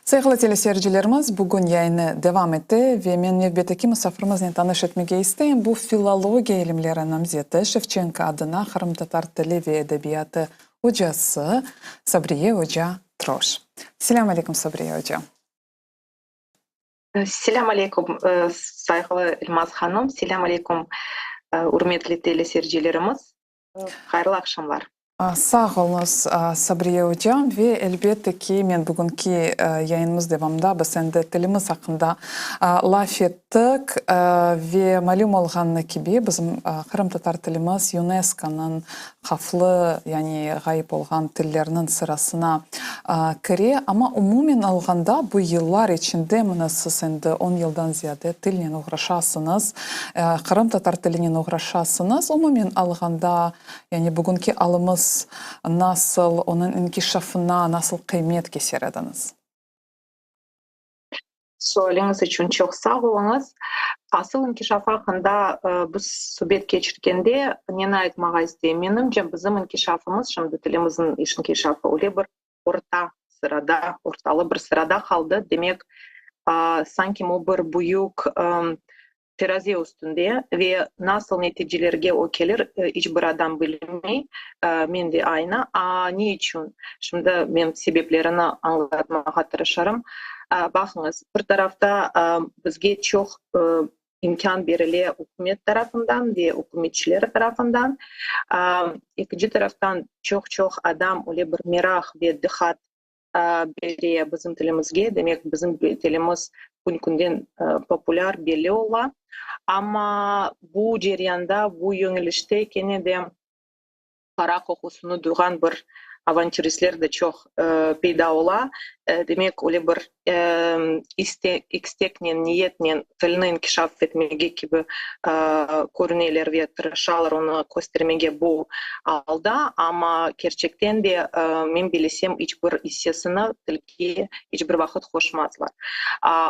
Sayğılı teleseyircilerimiz, bugün yayını devam ete ve men nevbetteki musafirimiznen tanış etmege isteyim. Bu filologiya ilimleri namzeti, Şevçenko adına qırımtatar tili ve edebiyatı ocası Sabriye oca Troş. Selâm aleyküm, Sabriye oca. Selâm aleyküm, sayğılı Elmaz hanım, selâm aleyküm, ürmetli teleseyircilerimiz. Hayırlı aqşamlar. Sağ oluñız, Sabriye ocam. Ve, elbette ki, men bugünki yayınımız devamında biz endi tilimiz aqqında laf ettik. Ve malüm olğanı kibi, bizim qırımtatar tilimiz YUNESKOnıñ havflı, yani ğayıp olğan tillerniñ sırasına kire. Amma umumen alğanda, bu yıllar içinde, mına siz endi on yıldan ziyade tilnen oğraşasıñız, qırımtatar tilinen oğraşasıñız, umumen alğanda, Yani bugünki alımız nasıl, onıñ inkişafına nasıl qıymet keser ediñiz? Sualiñiz içün çoq sağ oluñız. Asıl inkişafı aqqında biz subet keçirgende neni aytmağa isteyim? Menimce, bizim inkişafımız, şimdi tilimizniñ inkişafı öyle bir orta sırada, ortalı bir sırada qaldı. Demek, sanki o bir büyük teraze üstünde ve nasıl neticelerge o kelir, iç bir adam bilmey, men de aynı. A ne içün? Şimdi men sebeplerini añlatmağa tırışırım. Baqıñız, bir tarafta bizge çoq imkân berile ükümet tarafından ve ükümetçiler tarafından, ekinci taraftan çoq-çoq adam öyle bir meraq ve diqqat bere bizim tilimizge, demek, bizim tilimiz kün-künden populâr, belli ola. Amma bu ceryanda, bu yöñelişte kene de para qoqusını duyğan bir avantüristler de çoq peyda ola. Demek, öyle bir isteknen, niyetnen tilni inkişaf etmege kibi körüneler ve tırışalar onı köstermege bu alda, amma kerçekten de, men bilesem, iç bir issesini tilge iç bir vaqıt qoşmazlar.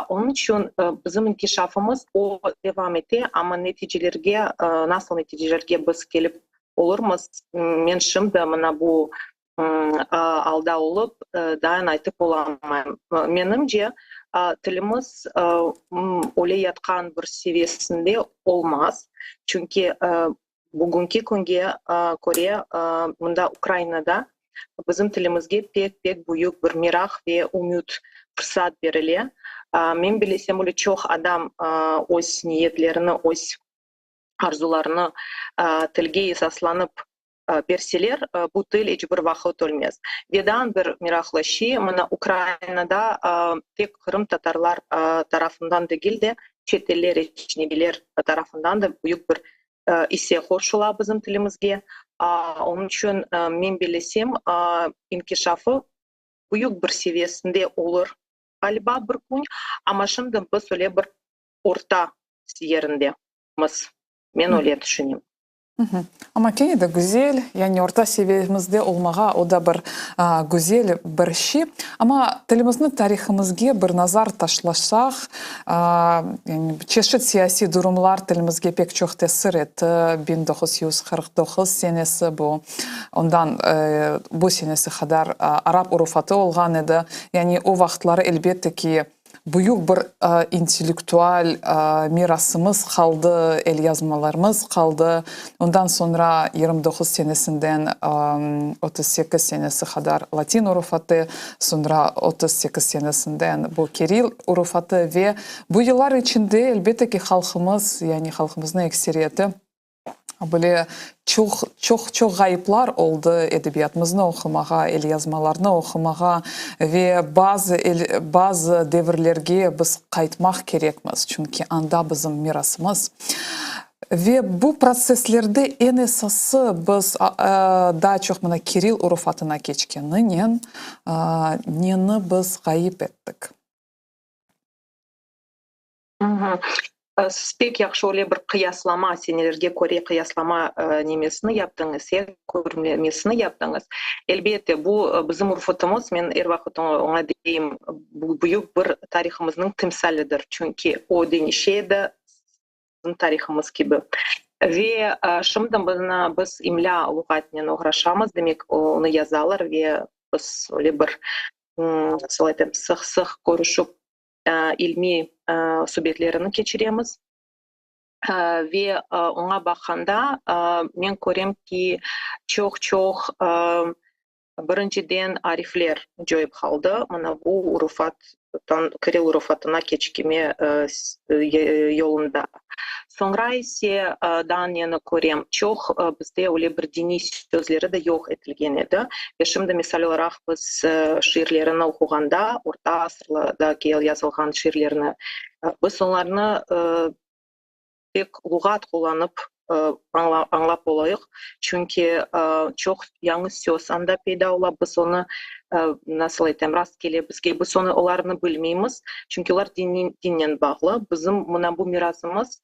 Onıñ içün bizim inkişafımız o devam ete, amma neticelerge, nasıl neticelerge biz kelip olurmız, men şimdi mına bu alda olıp, daa aytıp olamayım. Menimce, tilimiz öle yatqan bir seviyesinde olmaz, çünki bugünki künge köre mında Ukrainada bizim tilimizge pek-pek büyük bir meraq ve ümüt, fırsat berile. Men bilesem, öyle çoq adam öz niyetlerini, öz arzularını tilge esaslanıp berseler, bu til iç bir vaqıt ölmez. Ve daa bir meraqlı şey, mına Ukrainada tek qırımtatarlar tarafından degil de, çeteller, ecnebiyler tarafından da büyük bir isse qoşula bizim tilimizge. Onıñ içün, men bellesem, inkişafı büyük bir seviyesinde olur, ğaliba, bir kün, amma şimdi biz öyle bir orta yerindemiz, men öyle tüşünem. Amma kene de güzel, yani orta seviyemizde olmağa o da bir güzel bir şey. Amma tilimizni tarihimizge bir nazar taşlasaq, yani çeşit siyasiy durumlar tilimizge pek çoq tesir etti. 1949 senesi bu, ondan bu senesi qadar arap urufatı olğan edi. Yani o vaqıtları elbette ki, Büyük bir intellektual mirasımız qaldı, elyazmalarımız qaldı. Ondan soñra 29 senesinden 38 senesi qadar latin urufatı, soñra 38 senesinden bu kiril urufatı ve bu yıllar içinde, elbette ki, halqımız, yani halqımıznıñ ekseriyeti, Böyle çoq, çoq, çoq ğayıplar oldı edebiyatımıznı oqumağa, elyazmalarnı oqumağa ve bazı bazı devirlerge biz qaytmaq kerekmiz, çünki anda bizim mirasımız. Ve bu protsesslerde eñ esası biz daa çoq mına kiril urufatına keçkeninen neni biz ğayıp ettik? Siz pek yahşı öyle bir qıyaslama, senelerge köre qıyaslama nemesini yaptıñız, körmesini yaptıñız. Elbette, bu bizim urufatımız, men er vaqıt oña deyim, bu büyük bir tarihımıznıñ timsalidir, çünki o deñişe edi, bizim tarihımız kibi. Ve şimdi mına biz imlâ luğatnen oğraşamız, demek, onı yazalar ve biz öyle bir, nasıl aytayım, sıq-sıq körüşip, ilmiy subetlerini keçiremiz. Ve oña baqqanda men körem ki, çoq-çoq birinciden arifler coyıp qaldı. Mına bu urufattan kiril urufatına keçkime yolunda. Soñra ise daa neni körem, çoq bizde öyle bir diniy sözleri de yoq etilgen edi. Ve şimdi, misal olaraq, biz şiirlerini oquğanda, orta asırlardaki yazılğan şiirlerni, biz onlarnı pek luğat qullanıp añlap olayıq, çünki çoq yañı söz anda peyda ola, biz onı, nasıl aytayım, rast kele bizge, biz onı, olarnı bilmeymiz, çünki olar dinnen bağlı. Bizim mına bu mirasımız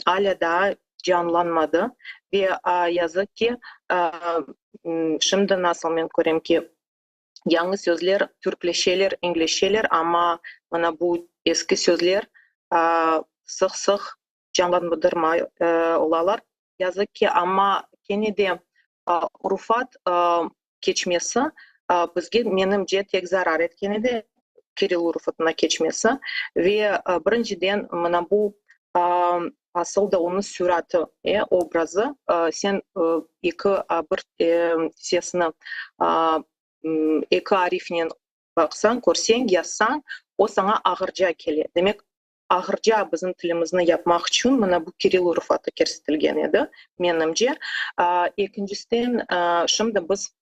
alâ daa canlanmadı ve yazıq ki, şimdi nasıl men körem ki, yañı sözler türkleşeler, inglizceler, amma mına bu eski sözler sıq-sıq canlandırmay olalar, yazıq ki, amma kene de urufat keçmesi bizge, menimce, tek zarar etken edi, kiril urufatına keçmesi ve birinciden mına bu asıl da onıñ süratı, obrazı, sen eki bir sesni eki arifnen baqsañ, körseñ, yazsañ, o saña ağırca kele. Demek, ağırca bizim tilimizni yapmaq içün mına bu kiril urufatı kirsetilgen edi, menimce. Ekincisten, şimdi biz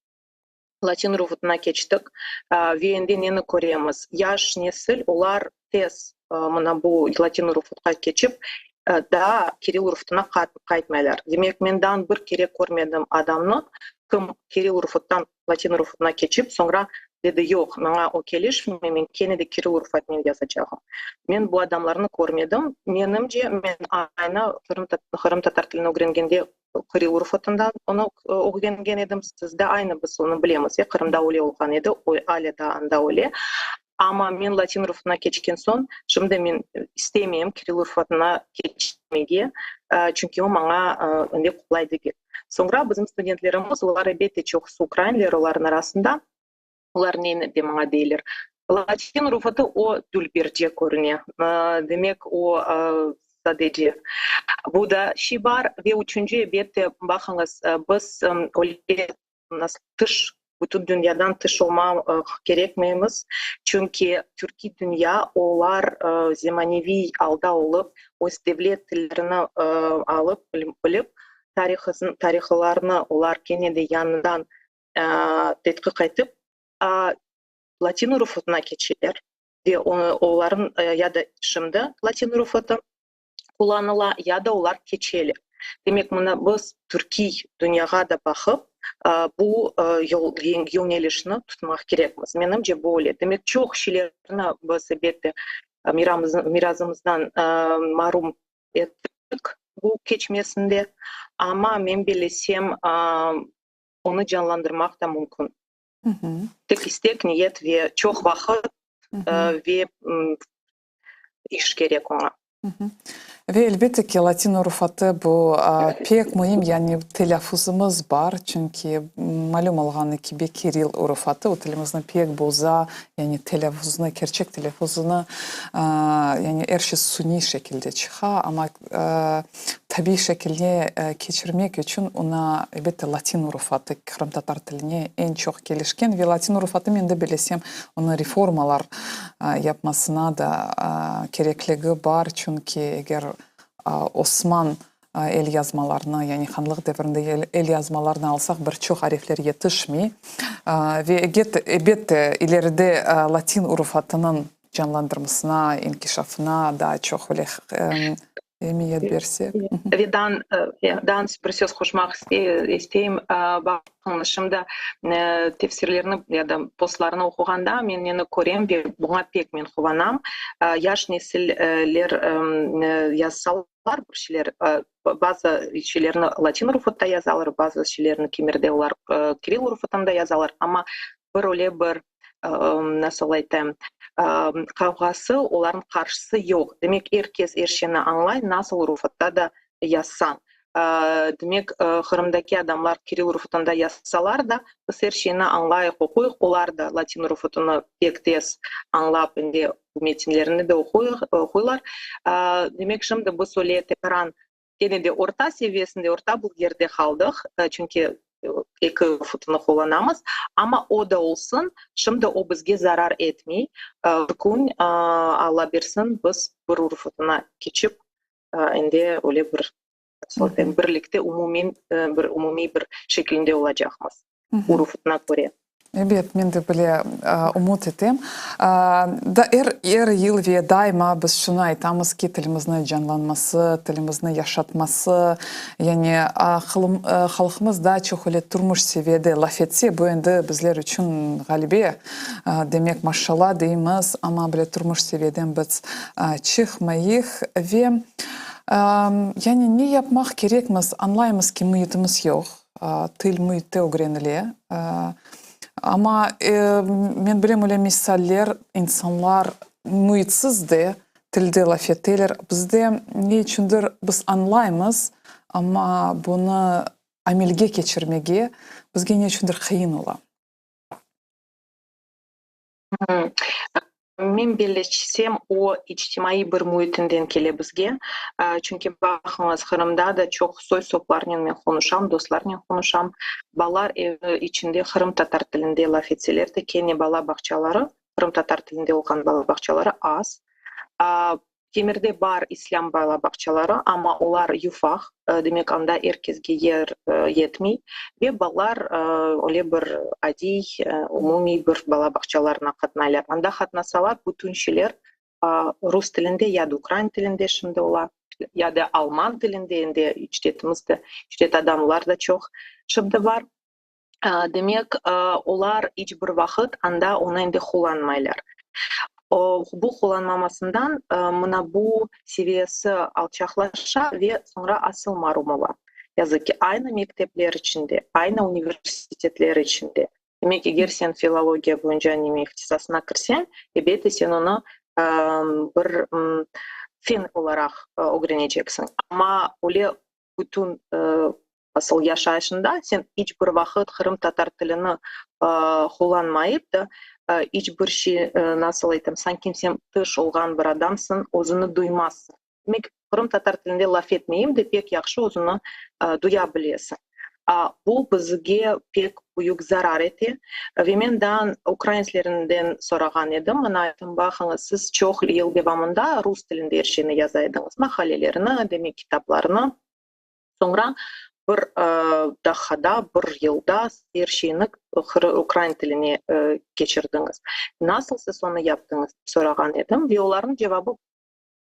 latin urufatına keçtik ve endi neni köremiz? Yaş nesil, olar tez mına bu latin urufatqa keçip, daa kiril urufatına qaytmaylar. Demek, men daa bir kere körmedim adamnı, kim kiril urufattan latin urufatına keçip, soñra dedi, yoq, maña o kelişmey, men kene de kiril urufatnen yazacağım. Men bu adamlarnı körmedim. Menimce, men aynı qırımtatar tilini ögrengende kiril urufatından onı ögrengen edim. Siz de aynı biz onı bilemiz, Qırımda öyle olğan edi, alâ daa anda öyle. Amma men latin urufatına keçken soñ, şimdi men istemeyim kiril urufatına keçmege, çünki o maña öyle qolay degil. Soñra bizim studentlerimiz, olar elbette çoqusı ukrainler, olarnıñ arasında, olar neni de maña deyler, latin urufatı o dülberce körüne, demek o sadece. Bu da şey bar. Ve üçünci, elbette, baqıñız, biz öyle tış, bütün dünyadan tış olmaq kerekmeymiz, çünki türkiy dünya, olar zemaneviy alda olıp, öz devlet tillerini alıp, bilip, tarihlarını olar kene de yañıdan tedqiq etip, latin urufatına keçeler ve olarnıñ ya da şimdi latin urufatı qullanıla, ya da olar keçeler. Demek, mına biz türkiy dünyağa da baqıp, bu yol, yönelişni tutmaq kerekmiz. Menimce, böyle. Demek, çoq şeylerni biz, elbette, mirasımızdan marum ettik bu keçmesinde, amma men bellesem, onı canlandırmaq da mümkün. Tek istek, niyet ve çoq vaqıt ve iş kerek oña. Ve elbette ki, latin urufatı bu pek müim, yani telâffuzımız bar, çünki malüm olğanı kibi kiril urufatı o tilimizni pek boza, yani telâffuznı, kerçek telâffuzını, yani er şey suniy şekilde çıqa, amma tabiiy şekilde keçirmek içün oña elbette latin urufatı qırımtatar tiline eñ çoq kelişken ve latin urufatı men de bilesem onı reformalar yapmasına da kerekligi bar, çünki eger Osman elyazmalarını, yani hanlıq devrinde elyazmalarını alsaq, bir çoq arifler yetişmey. Ve elbette, ileride latin urufatınıñ canlandırmasına, inkişafına daa çoq öyle. Emiyet bersek. Ve dan, dan bir söz qoşmaq isteyim. Baqıñız, şimdi tefsirlerni ya da postlarnı oquğanda men neni körem ve buña pek men quvanam. Yaş nesiller yazsalar bir şeyler, bazı şeylerni latin urufatında yazalar, bazı şeylerni kimerde olar kiril urufatında yazalar, amma bir öyle bir nasıl aytayım, qavğası, olarnıñ qarşısı yoq. Demek, er kes er şeyni añlay, nasıl urufatta da yazsañ. Demek, Qırımdaki adamlar kiril urufatında yazsalar da, biz er şeyni añlayıq, oquyıq, olar da latin urufatını pek tez añlap, endi bu metinlerni de oquylar. Demek, şimdi biz öyle tekaran kene de orta seviyesinde, orta bir yerde qaldıq, çünki eki urufatını qullanamız, amma o da olsun, şimdi o bizge zarar etmey. Bir kün, Alla bersin, biz bir urufatına keçip, endi öyle bir, nasıl aytayım, birlikte umumiy bir umumiy bir şekilinde olacaqmız, urufatına köre. Ebet, men de böyle ümüt etem. Da er, er yıl ve daima biz şunı aytamız ki, tilimizni canlanması, tilimizni yaşatması, yani halqımız daa çoq öyle turmuş seviyede laf etse, bu endi bizler içün ğalebe, demek, maşallah deymiz, amma böyle turmuş seviyeden biz çıqmayıq ve yani ne yapmaq kerekmiz, añlaymız ki, müitimiz yoq. Til müitte ögrenile. Amma men bilem öyle misaller, insanlar müitsiz de tilde laf eteler. Bizde ne içündir biz añlaymız, amma bunı amelge keçirmege bizge ne içündir qıyın ola. Men bellesem, o içtimaiy bir müitinden kele bizge. Çünki baqıñız, Qırımda da çoq soy-soplarnen men qonuşam, dostlarnen qonuşam. Balalar evi içinde qırımtatar tilinde laf etseler de, kene bala bağçaları, qırımtatar tilinde olğan bala bağçaları az. Kemirde bar islâm bala bağçaları, amma olar yufaq, demek anda er kesge yer yetmey ve balalar öyle bir adiy, umumiy bir bala bağçalarına qatnaylar. Anda qatnasalar, bütün şeyler rus tilinde ya da ukrain tilinde şimdi ola, ya da alman tilinde, endi icretimizde, icret adamlar da çoq şimdi bar. Demek, olar iç bir vaqıt anda onı endi qullanmaylar. Bu qullanmamasından mına bu seviyesi alçaqlaşa ve soñra asıl marum ola. Yazıq ki, aynı mektepler içinde, aynı universitetler içinde. Demek, eger sen filologiya boyunca neme ihtisasına kirseñ, elbette, sen onı bir fen olaraq ögreneceksiñ. Amma öyle bütün asıl yaşayışında sen iç bir vaqıt qırımtatar tilini qullanmayıp da, iç bir şey, nasıl aytam, sanki sen tış olğan bir adamsıñ, özüni duymazsıñ. Demek, qırımtatar tilinde laf etmeyim de, pek yahşı özüni duya bilesiñ. Bu bizge pek büyük zarar ete. Ve men daa ukrainslerinden sorağan edim, mına ayttım, baqıñız, siz çoq yıl devamında rus tilinde er şeyni yaza ediñiz, maqalelerini, demek, kitaplarnı. Soñra bir daqqada, bir yılda er şeyni ukrain tiline keçirdiñiz. Nasıl siz onı yaptıñız, dep sorağan edim. Ve olarnıñ cevabı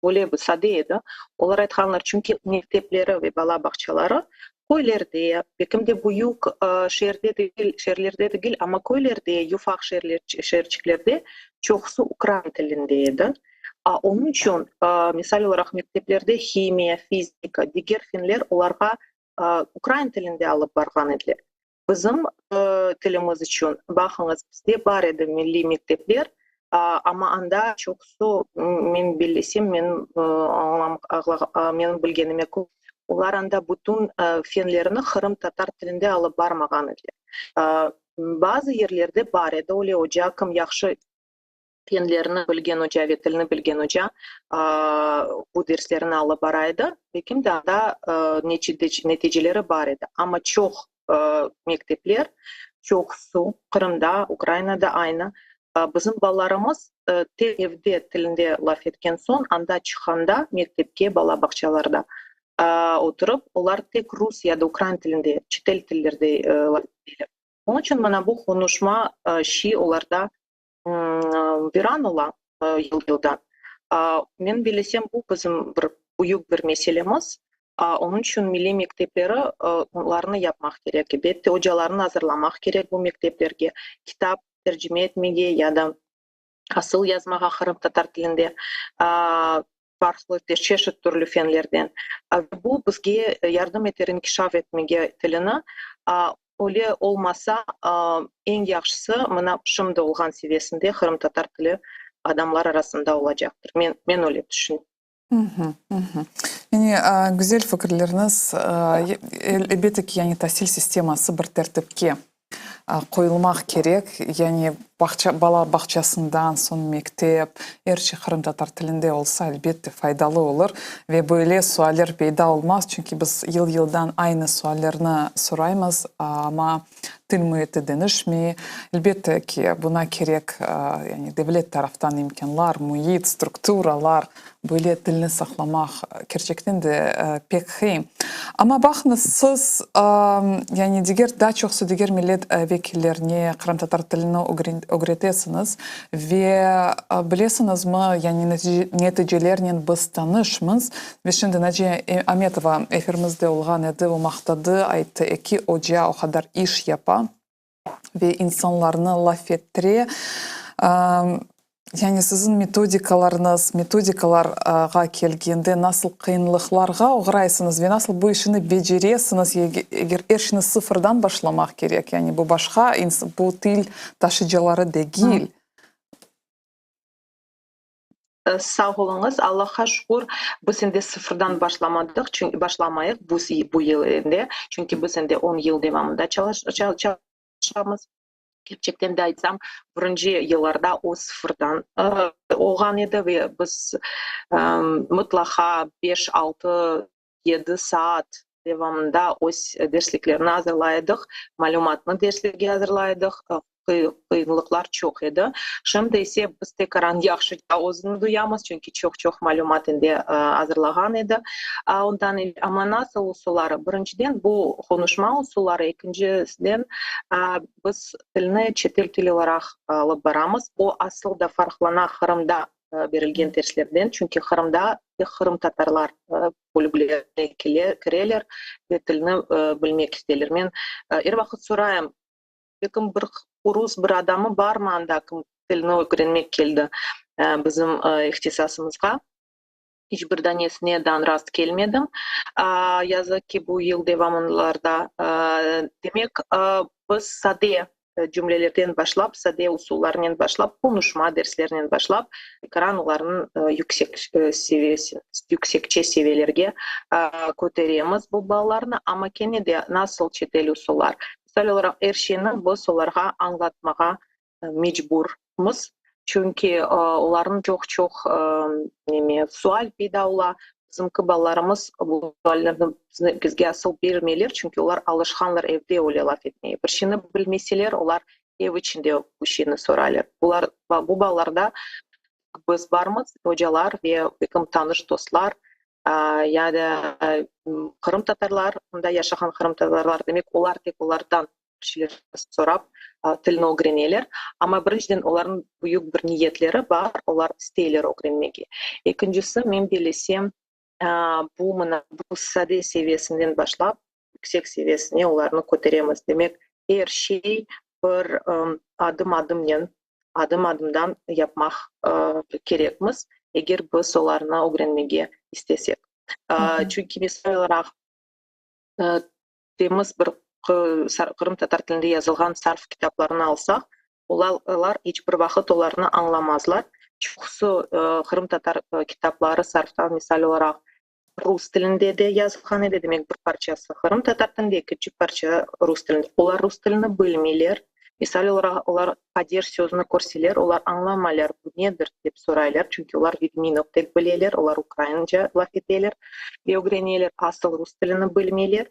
böyle bir sade edi. Olar aytqanlar, çünki mektepleri ve bala bağçaları köylerde, belkim de büyük şeerde degil, şeerlerde degil, amma köylerde, yufaq şeerçiklerde çoqusı ukrain tilinde edi. Onıñ içün, misal olaraq, mekteplerde himiya, fizika, diger fenler olarğa ukrain tilinde alıp barğan ediler. Bizim tilimiz içün, baqıñız, bizde bar edi milliy mektepler, amma anda çoqusı, men bellesem, menim menim bilgenime köre, olar anda bütün fenlerni qırımtatar tilinde alıp barmağan ediler. Bazı yerlerde bar edi öyle oca, kim yahşı Fenlerni bilgen oca ve tilni bilgen oca bu derslerni alıp bara edi, lâkin de anda neticeleri bar edi. Amma çoq mektepler, çoqusı Qırımda, Ukrainada aynı, bizim balalarımız tek evde tilinde laf etken soñ, anda çıqqanda, mektepke, bala bağçalarda oturıp, olar tek rus ya da ukrain tilinde, çetel tillerde laf eteler. Onıñ içün mına bu qonuşma şiy olarda viran ola yıl-yıldan. Men bellesem, bu bizim bir. büyük bir meselemiz. Onıñ içün milliy mektepleri olarnı yapmaq kerek. Elbette, ocalarnı azırlamaq kerek bu mekteplerge, kitap tercime etmege ya da asıl yazmağa qırımtatar tilinde farqlı çeşit türlü fenlerden. Bu bizge yardım eter inkişaf etmege tilini. Öyle olmasa, eñ yahşısı, mına şimdi olğan seviyesinde qırımtatar tili adamlar arasında olacaqtır. Men, men öyle tüşünem. Yani, güzel fikirleriniz. Elbette ki, yani tasil sisteması bir tertipke qoyulmaq kerek. Yani bağça, bala bağçasından soñ mektep, er şey qırımtatar tilinde olsa, elbette, faydalı olur ve böyle sualler peyda olmaz, çünki biz yıl-yıldan aynı suallerni soraymız, amma til müiti deñişmey. Elbette ki, buna kerek, yani devlet taraftan imkânlar, müit, strukturalar, böyle tilni saqlamaq kerçekten de pek qıyın. Amma baqıñız, siz, yani diger, daa çoqsu diger millet vekillerine qırımtatar tilini ögretesiñiz ve bilesiñizmi, yani neticelernen biz tanışmız. Ve şimdi Naciye Ametova efirimizde olğan edi, o maqtadı, ayttı, eki oca o qadar iş yapa ve insanlarnı laf ettire. Yani siziñ metodikalarıñız, metodikalarğa kelgende nasıl qıyınlıqlarğa oğraysıñız ve nasıl bu işini beceresiñiz, eger er şeyni sıfırdan başlamaq kerek, yani bu başqa, bu til taşıcıları degil. Sağ oluñız. Allahqa şükür, biz endi sıfırdan başlamadıq, çünki başlamayıq bu bu yıl endi, çünki biz endi on yıl devamında çalışamız. Kerçekten de aytsam, birinci yıllarda o sıfırdan olğan edi ve biz mıtlaqa beş, altı, yedi saat devamında öz dersliklerni azırlay edik, malümatnı derslerge azırlay edik, qıyınlıqlar çoq edi. Şimdi ise biz tekaran yahşıca özüni duyamız, çünki çoq-çoq malümat endi azırlağan edi. Ondan amma nasıl usulları? Birinciden, bu qonuşma usulları, ekinciden, biz tilni çetel til olaraq alıp baramız. O asıl da farqlana Qırımda berilgen derslerden, çünki Qırımda tek qırımtatarlar bölüklerine kireler ve tilni bilmek isteyler. Men er vaqıt sorayım, Belkim bir rus bir adamı barmı anda, kim tilni ögrenmek keldi bizim ihtisasımızğa? İç bir danesine dan rast kelmedim. Yazıq ki, bu yıl devamınlarda. Demek, biz sade cümlelerden başlap, sade usullarnen başlap, qonuşma derslerinen başlap, ekran olarnıñ yüksek seviyesi, yüksekçe seviyelerge köteremiz bu balalarnı, amma kene de nasıl çetel usullar? Misal olaraq, er şeyni biz olarğa añlatmağa mecburmız, çünki olarnıñ çoq-çoq neme, sual peyda ola. Bizimki balalarımız bu suallerni bizge asıl bermeyler, çünki olar alışqanlar evde öyle laf etmege. Bir şeyni bilmeseler, olar ev içinde bu şeyni soraylar. Bular, bu balalarda biz barmız, ocalar ve belkim tanış dostlar, ya da qırımtatarlar, mında yaşağan qırımtatarlar, demek, olar tek olardan bir şeyler sorap, tilni ögreneler. Amma birinciden olarnıñ büyük bir niyetleri bar, olar isteyler ögrenmege. Ekincisi, men bilesem, bu mına bu sade seviyesinden başlap, yüksek seviyesine olarnı köteremiz. Demek, er şey bir adım-adımnen, adım-adımdan yapmaq kerekmiz, eger biz olarnı ögrenmege istesek. Çünki, misal olaraq, temiz bir qırımtatar tilinde yazılğan sarf kitaplarını alsaq, olar iç bir vaqıt olarnı añlamazlar. Çoqusı qırımtatar kitapları sarftan, misal olaraq, rus tilinde de yazılğan edi, demek, bir parçası qırımtatar tilinde, ekinci parça rus tilinde. Olar rus tilini bilmeyler. Misal olaraq, olar padež sözüni körseler, olar añlamaylar, bu nedir, dep soraylar, çünki olar vidminok dep bileler, olar ukrainca laf eteler ve ögreneler, asıl rus tilini bilmeyler.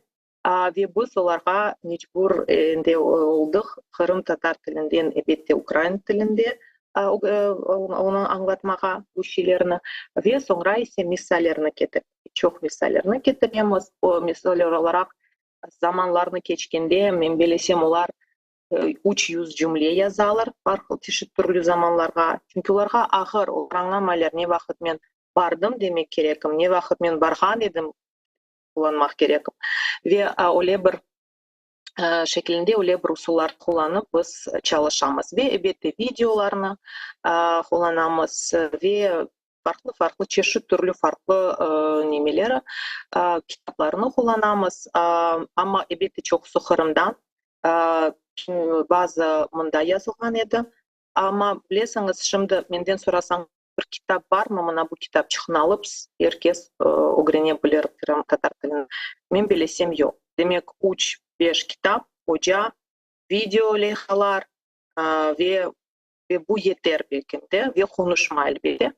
Ve biz olarğa mecbur endi oldıq qırımtatar tilinden, elbette, ukrain tilinde onı añlatmağa bu şeylerni ve soñra ise misallerni ketirip, çoq misallerni ketiremiz. O, misal olaraq, zamanlarnı keçkende, men bilesem, olar 300 cümle yazalar farqlı, çeşit türlü zamanlarğa. Çünki olarğa ağır, olar añlamaylar, ne vaqıt men. bardım demek kerekim, ne vaqıt men barğan edim qullanmaq kerekim. Ve öyle bir şekilinde öyle bir usullar qullanıp biz çalışamız. Ve elbette videolarnı qullanamız ve farqlı-farqlı çeşit türlü farqlı nemeleri, kitaplarnı qullanamız. Amma elbette çoqusı Qırımdan, bazı mında yazılğan edi. Amma bilesiñiz, şimdi menden sorasañ, bir kitap barmı, mına bu kitapçıqnı alıp, er kes ögrene bilir qırımtatar tilini. Men bilesem, yoq. Demek, üç, beş kitap, oca, video leyhalar ve ve bu yeter belkim de, ve qonuşma, elbette.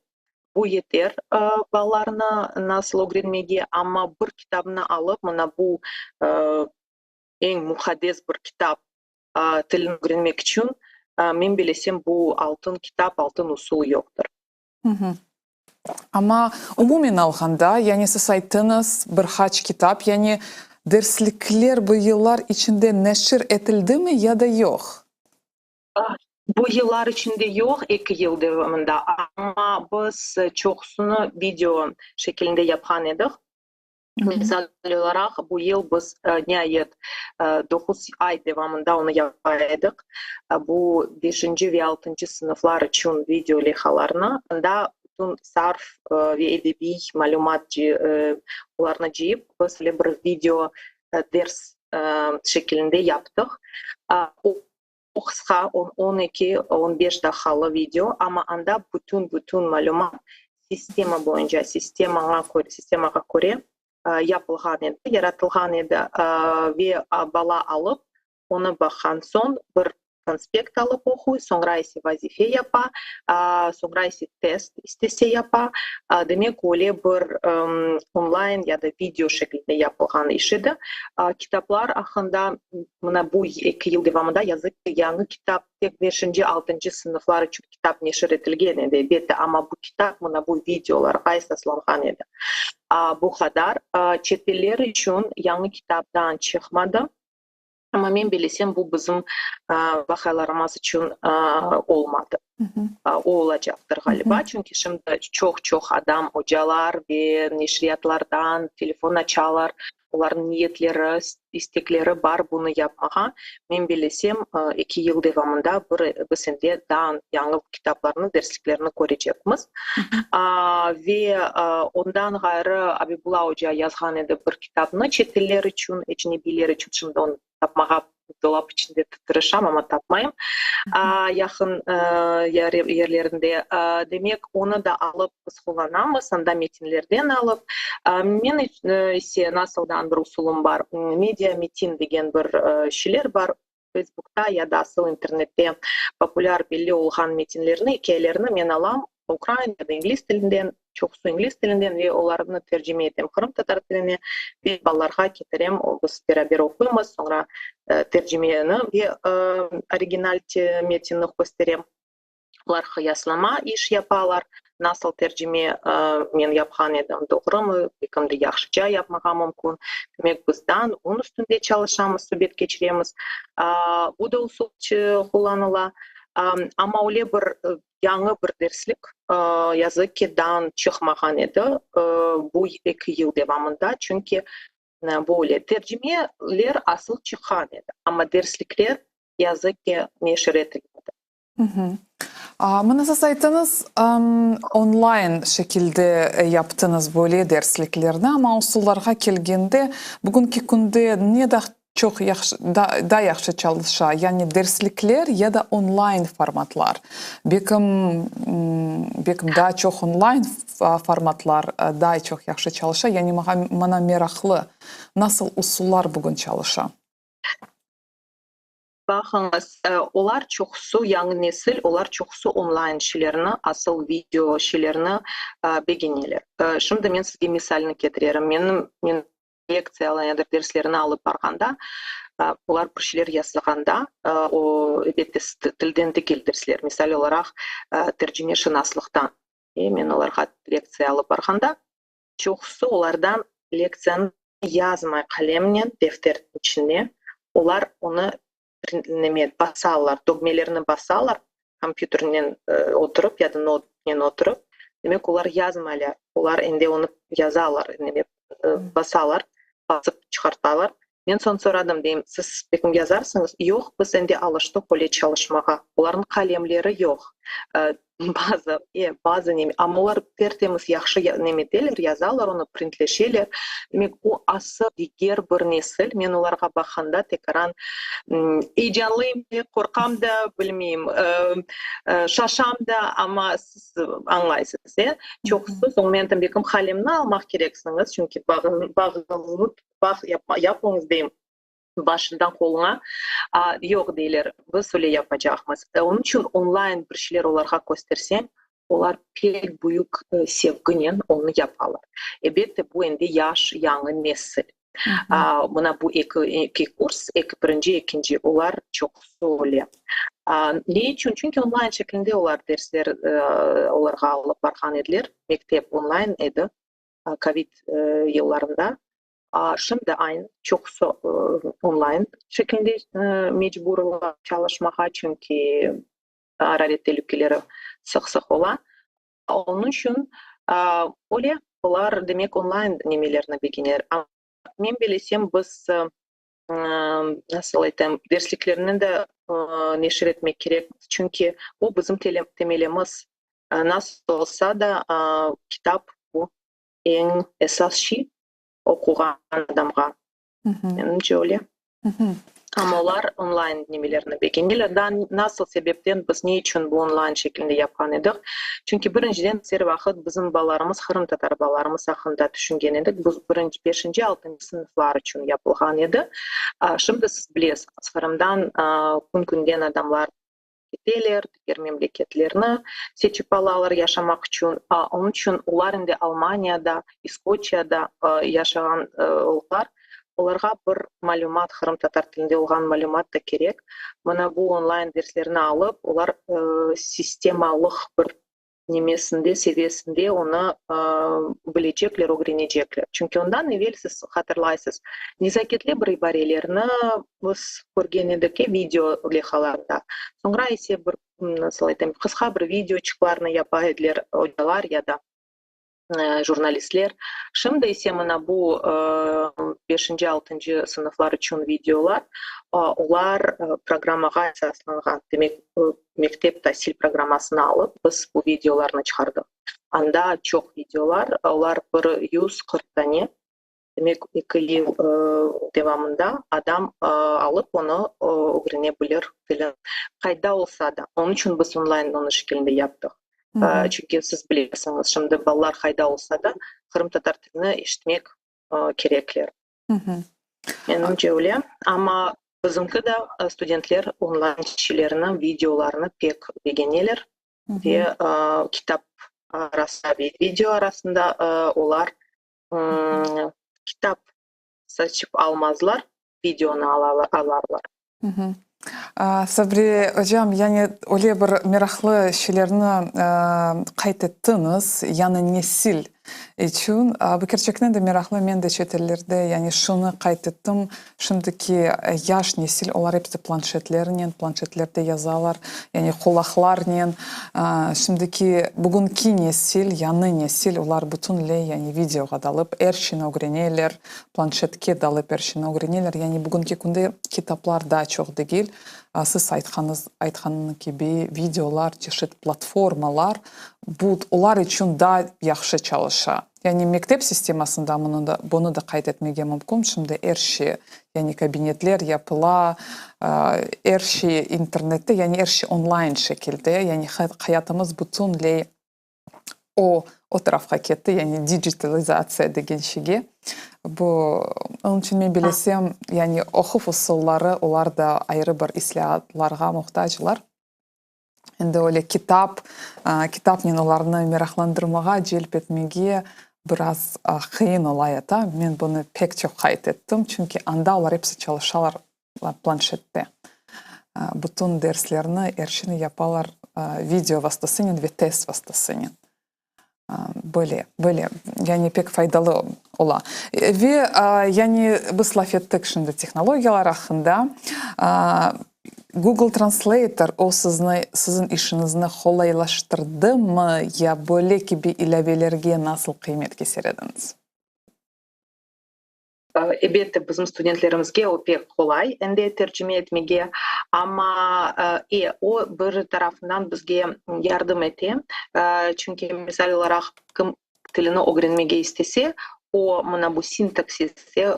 Bu yeter balalarnı nasıl ögrenmege, amma bir kitabnı alıp, mına bu eñ muqaddes bir kitap, tilni ögrenmek içün, men bilesem, bu altın kitap, altın usul yoqtır. Amma umumen alğanda, yani siz ayttıñız, bir qaç kitap, yani derslikler bu yıllar içinde neşir etildimi ya da yoq? Bu yıllar içinde yoq, eki yıl devamında, amma biz çoqusını video şekilinde yapqan edik. Misal olaraq, bu yıl biz, niayet, doquz ay devamında onı yapa edik, bu beşinci ve altıncı sınıflar içün video leyhalarnı, anda bütün sarf ve edebiy malümat olarnı cıyıp, biz öyle bir video ders şekilinde yaptıq. O qısqa, on, on eki, on beş daqqalı video, amma anda bütün, bütün malümat sistema boyunca, sistemağa köre, sistemağa köre yapılğan edi, yaratılğan edi ve bala alıp, onı baqqan soñ bir konspekt alıp oquy, soñra ise vazife yapa, soñra ise test istese yapa. Demek, öyle bir onlayn ya da video şeklinde yapılğan iş edi. Kitaplar aqqında mına bu eki yıl devamında yazıq ki, yañı kitap, tek beşinci, altıncı sınıflar içün kitap neşir etilgen edi, elbette, amma bu kitap mına bu videolarğa esaslanğan edi. Bu qadar. Çeteller içün yañı kitap daa çıqmadı. Amma men bilesem, bu bizim vaqıalarımız içün olmadı. O olacaqtır, ğaliba, çünki şimdi çoq-çoq adam, ocalar ve neşriyatlardan telefon açalar, olarnıñ niyetleri, istekleri bar bunı yapmağa. Men bilesem, eki yıl devamında bir biz endi daa yañı kitaplarnı, dersliklerni körecekmiz. Ve ondan ğayrı Abibulla oca yazğan edi bir kitapnı çet tiller içün, ecnebiyler içün, şimdi onı tapmağa dolap içinde tırışam, amma tapmayım, yaqın yerlerinde. Demek, onı da alıp biz qullanamız, anda metinlerden alıp. Men ise nasıldan bir usulım bar, media metin degen bir şeyler bar, Facebookta ya da asıl internette populâr belli olğan metinlerni, ikâyelerni men alam, ukrain ya da ingliz tilinden, çoqusı ingliz tilinden ve olarnı tercime etem qırımtatar tiline ve balalarğa ketirem, biz beraber oquymız, soñra tercimeni ve original metinni kösterem. Olar qıyaslama iş yapalar, nasıl tercime men yapqan edim, doğrumı, belkim de yahşıca yapmağa mümkün. Demek, bizdan onıñ üstünde çalışamız, subet keçiremiz. Bu da usul qullanıla. Amma öyle bir yañı bir derslik, yazıq ki, daa çıqmağan edi bu eki yıl devamında, çünki böyle tercimeler asıl çıqqan edi, amma derslikler, yazıq ki, neşir etilmedi. Mına siz ayttıñız, onlayn şekilde yaptıñız böyle dersliklerni, amma usullarğa kelgende, bugünki künde ne daa çoq yahşı, daa yahşı çalışa, yani derslikler ya da onlayn formatlar? Belkim, belkim daa çoq onlayn formatlar daa çoq yahşı çalışa, yani maña meraqlı, nasıl usullar bugün çalışa? Baqıñız, olar çoqusı yañı nesil, olar çoqusı onlayn şeylerni, asıl video şeylerni begeneler. Şimdi men sizge misalni ketirerim. Menim, men lektsiyalar ya da derslerni alıp barğanda, olar bir şeyler yazğanda, o, elbette, tilden degil dersler, misal olaraq, tercimeşınaslıqtan, men olarğa lektsiya alıp barğanda, Çoqusı olardan lektsiyanı yazmay qalemnen defter içine, olar onı neme basalar, dögmelerni basalar, kompyuternen oturıp ya da noutbuknen oturıp. Demek, olar yazmaylar, olar endi onı yazalar, basalar, basıp çıqartalar. Men soñ soradım, deyim, siz bekim yazarsıñız? Yoq, biz endi alıştıq öyle çalışmağa. Olarnıñ qalemleri yoq. Bazı, e, bazı neme, amma olar ter-temiz yahşı neme eteler, yazalar onı, printleşeler. Demek, o ası diger bir nesil. Men olarğa baqqanda tekaran eyecanlıyım da, qorqam da, bilmeyim, şaşam da, amma siz añlaysız, e. Çoqusı soñ men aytam, bekim qalemni almaq kereksiñiz, çünki bağıñıznı Bağ yapıñız deyim başından qoluña. Yoq, deyler, biz öyle yapacaqmız. Onıñ içün onlayn bir şeyler olarğa kösterseñ, olar pek büyük sevginen onı yapalar. Elbette, bu endi yaş, yañı nesil. Mına bu eki kurs, eki, birinci, ekinci, olar çoqusı öyle. Ne içün? Çünki onlayn şeklinde olar dersler olarğa alıp barğan ediler. Mektep onlayn edi. Kovid yıllarında. Şimdi aynı, çoqusı onlayn şekilde mecburlar çalışmağa, çünki araret telükeleri sıq-sıq ola. Onıñ içün öyle, olar, demek, onlayn nemelerni begeneler. Men bilesem, biz, nasıl aytayım, dersliklerni de neşir etmek kerekmiz, çünki o bizim temelimiz. Nasıl olsa da, kitap bu eñ esas şey oquğan adamğa. Menimce öyle. Amma olar onlayn nimelerni begengenler. Daa nasıl sebepten biz ne içün bu onlayn şekilinde yapqan edik? Çünki birinciden er vaqıt bizim balalarımız, qırımtatar balalarımız aqqında tüşüngen edik. Bu birinci, beşinci, altıncı sınıflar içün yapılğan edi. Şimdi siz bilesiñiz, Qırımdan kün-künden adamlar keteler, diger memleketlerni seçip alalar yaşamaq içün. Onıñ içün olar endi Almaniyada, İskoçiyada yaşağan olar, olarğa bir malümat, qırımtatar tilinde olğan malümat da kerek. Mına bu onlayn derslerni alıp, olar sistemalıq bir nemesinde, seviyesinde onı bilecekler, ögrenecekler. Çünki ondan evel, siz hatırlaysız, nezaketli bir ibarelerni biz körgen edik video leyhalarda. Soñra ise bir, nasıl aytayım, qısqa bir videoçıqlarnı yapa ediler ocalar ya da jurnalistler. Şimdi ise mına bu beşinci, altıncı sınıflar içün videolar, olar programmağa esaslanğan. Demek, mektep tasil programmasını alıp, biz bu videolarnı çıqardıq. Anda çoq videolar, olar bir 140 dane. Demek, eki yıl devamında adam alıp onı ögrene bilir tilin, qayda olsa da. Onıñ içün biz onlayn onı şekilinde yaptıq. Çünki siz bilesiñiz, şimdi balalar qayda olsa da, qırımtatar tilini eşitmek kerekler. Menimce öyle. Amma bizimki de studentler onlayn şeylerini, videolarını pek begeneler ve kitap arasında ve video arasında olar kitap seçip almazlar, videonı alarlar. Sabri ocam, yani öyle bir meraqlı şeylerni qayd ettiñiz, yañı nesil içün. Bu kerçekten de meraqlı, men de çetellerde yani şunı qayd ettim, şimdiki yaş nesil, olar episi planşetlernen, planşetlerde yazalar, yani qulaqlarnen. Şimdiki, bugünki nesil, yañı nesil, olar bütünley yani videoğa dalıp, er şeyni ögreneler, Planşetke dalıp er şeyni ögreneler. Yani bugünki künde kitaplar daa çoq degil, siz aytqanıñız, aytqanıñ kibi, videolar, çeşit platformalar, bu olar içün daa yahşı çalışa. Yani mektep sistemasında munı da, bunı da qayd etmege mümkün. Şimdi er şey, yani kabinetler yapıla, er şey internette, yani er şey onlayn şekilde, yani hayatımız bütünley O, o tarafqa ketti, yani digitalizatsiya degen şeyge. Bu, onıñ içün men bilesem, yani oquv usulları, olar da ayrı bir islâatlarğa muhtaclar. Endi öyle kitap, kitapnen olarnı meraqlandırmağa, celp etmege biraz qıyın ola yata. Men bunı pek çoq qayd ettim, çünki anda olar episi çalışalar planşette. Bütün derslerni, er şeyni yapalar video vastasınen ve test vastasınen. Böyle, böyle, yani pek faydalı ola. Ve yani biz laf ettik şimdi tehnologiyalar aqqında. Google Translator o sizni, siziñ işiñizni qolaylaştırdımı ya böyle kibi ilâvelerge nasıl qıymet keser ediñiz? Elbette, bizim studentlerimizge o pek qolay endi tercime etmege, amma e, o bir tarafından bizge yardım ete, çünki, misal olaraq, kim tilini ögrenmege istese, o, mına bu sintaksiste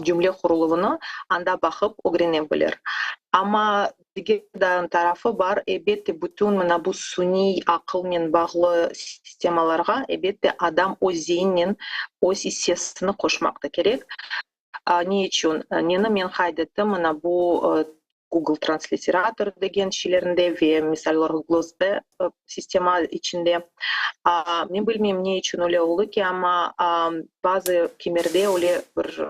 cümle quruluvını anda baqıp ögrene bilir. Amma diger tarafı bar, elbette, bütün mına bu suniy aqılnen bağlı sistemalarğa, elbette, adam öz zeininen öz issesini qoşmaq da kerek. Ne içün? Neni men qayd ettim, mına bu Google Transliterator degen şeylerinde ve, misal olaraq, Glosbe sistema içinde. Men bilmeyim, ne içün öyle oldı ki, amma bazı kimerde öyle bir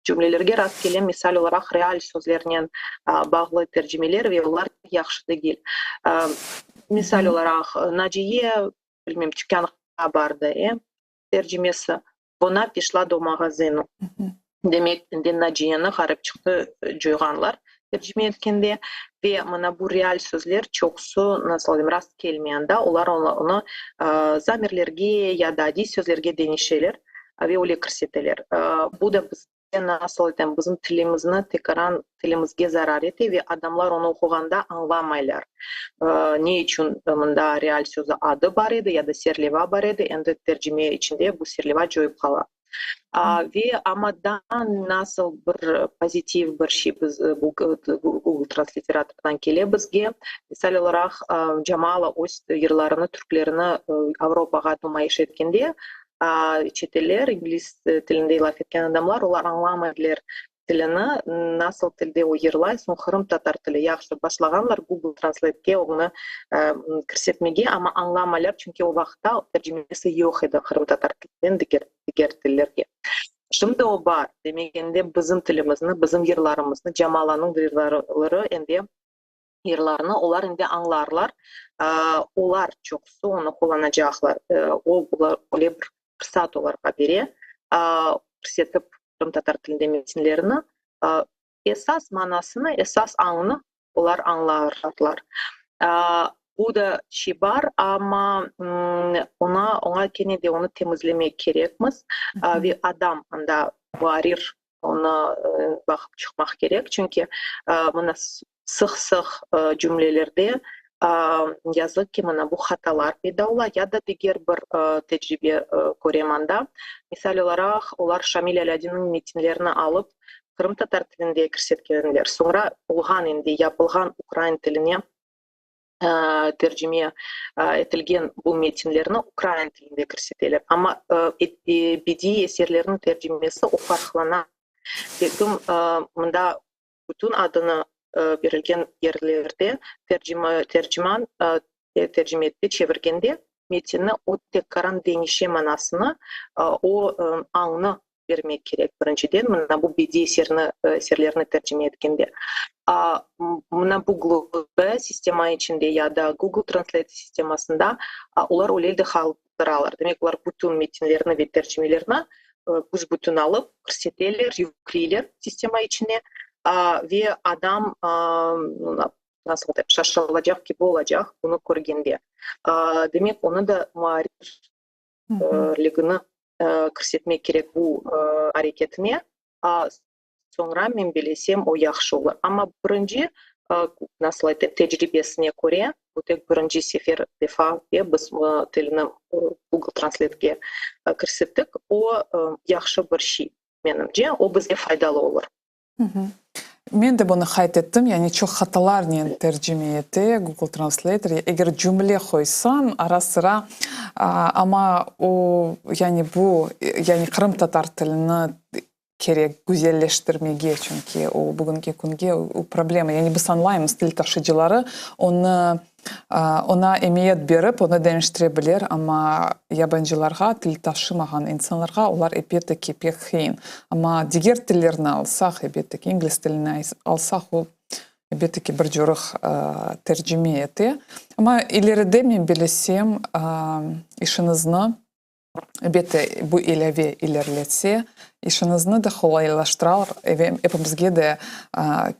cümlelerge rast kelem, misal olaraq, real sözlernen bağlı tercimeler ve olar yahşı degil. Misal olaraq, Naciye, bilmeyim, tükânğa bardı, e, tercimesi, Vona pişla do mağazinu. Demek, endi Naciyeni ğarip çıqtı coyğanlar tercime etkende. Ve mına bu real sözler çoqusı, nasıl deyim, rast kelmey anda. Olar onı zamirlerge ya da adiy sözlerge deñişeler ve öyle kirseteler. Bu da bizge, nasıl aytayım, bizim tilimizni tekaran tilimizge zarar ete ve adamlar onı oquğanda añlamaylar. Ne içün mında real sözü adı bar edi ya da serleva bar edi, endi tercime içinde bu serleva coyıp qala. Ve amma daa nasıl bir pozitiv bir şey biz bu Google Transliteratordan kele bizge, misal olaraq, Jamala öz yırlarını, türklerini Avropağa numayış etkende, çeteller, ingliz tilinde laf etken adamlar, olar añlamaydılar tilini, nasıl tilde o yırlay, soñ qırımtatar tili yahşı başlağanlar Google Translate'ke onı kirsetmege, amma añlamaylar, çünki o vaqıtta tercimesi yoq edi qırımtatar tilinden diger diger tillerge. Şimdi o bar, demek endi bizim tilimizni, bizim yırlarımıznı, Camalanıñ yırları endi yırlarını olar endi añlarlar, olar çoqusı onı qullanacaqlar. O, öyle bir fırsat olarğa bere, kirsetip qırımtatar tilinde metinlerini, esas manasını, esas añını olar añlarlar. Bu da şey bar, amma oña, oña kene de onı temizlemek kerekmiz ve adam anda muarrir onı baqıp çıqmaq kerek, çünki mına sıq-sıq cümlelerde yazıq ki, mına bu hatalar peyda ola ya da diger bir tecribe körem anda. Misal olaraq, olar Şamil Alâdinniñ metinlerini alıp, qırımtatar tilinde kirsetkenler, soñra olğan endi yapılğan ukrain tiline tercime etilgen bu metinlerni ukrain tilinde kirseteler. Amma bediiy eserlerniñ tercimesi o farqlana. Belkim, mında bütün adını berilgen yerlerde terciman tercime ette, çevirgende metinni o tekkaran deñişe manasını, o añnı bermek kerek, birinciden, mına bu bediiy eserni, eserlerni tercime etkende. A, mına bu Glb sistema içinde ya da Google Translate sistemasında olar öyle de qaldıralar. Demek, olar bütün metinlerni ve tercimelerni büs-bütün alıp kirseteler, yükleyler sistema içine, ve adam, nasıl dep, şaşılacaq kibi olacaq bunı körgende. Demek, onı da muarrirligini kirsetmek kerek bu areketine. Soñra, men bilesem, o yahşı olur. Amma birinci, nasıl aytayım, tecribesine köre, bu tek birinci sefer, defa, biz tilni Google Translate'ge kirsettik, o yahşı bir şey, menimce, o bizge faydalı olur. Men de bunı qayd ettim, yani çoq hatalarnen tercime ete Google Translator. Eger cümle qoysañ, ara-sıra, amma o, yani bu, yani qırımtatar tilini kerek güzelleştirmege, çünki o bugünki künge o problema. Yani biz añlaymız, til taşıyıcıları onı, oña emiyet berip, onı deñiştire bilir, amma yabancılarğa, til taşımağan insanlarğa olar elbette ki, pek qıyın. Amma diger tillerni alsaq, elbette ki, ingliz tilini alsaq, o, elbette ki, bir coruq tercime ete. Amma ileride, men bilesem, işiñizni, elbette, bu ilâve ilerletse. İşiñizni de qolaylaştırar, epimizge de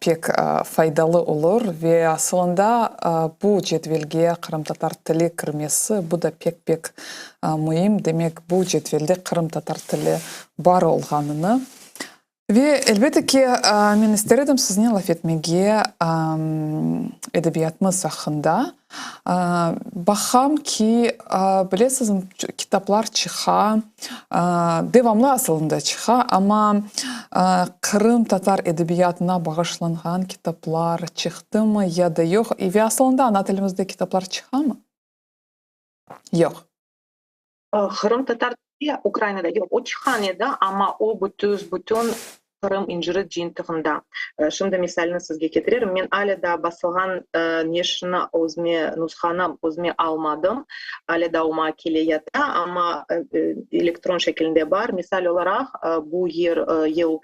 pek faydalı olur ve asılında bu cedvelge qırımtatar tili kirmesi, bu da pek-pek müim, demek, bu cedvelde qırımtatar tili bar olğanını. Ve, elbette ki, men ister edim siznen laf etmege edebiyatımız aqqında. Baqam ki, bilesizmi, kitaplar çıqa, devamlı asılında çıqa, amma qırımtatar edebiyatına bağışlanğan kitaplar çıqtımı ya da yoq? Ve asılında ana tilimizde kitaplar çıqamı? Yoq. Qırımtatar tili Ukrainada yoq, o çıqqan edi, amma o bütüs-bütün Qırım inciri cıyıntığında. Şimdi misalini sizge ketirerim. Men alâ daa basılğan neşrini özüme, nushanı özüme almadım. Alâ daa o maña kele yata, amma elektron şekilinde bar. Misal olaraq, bu yer, yıl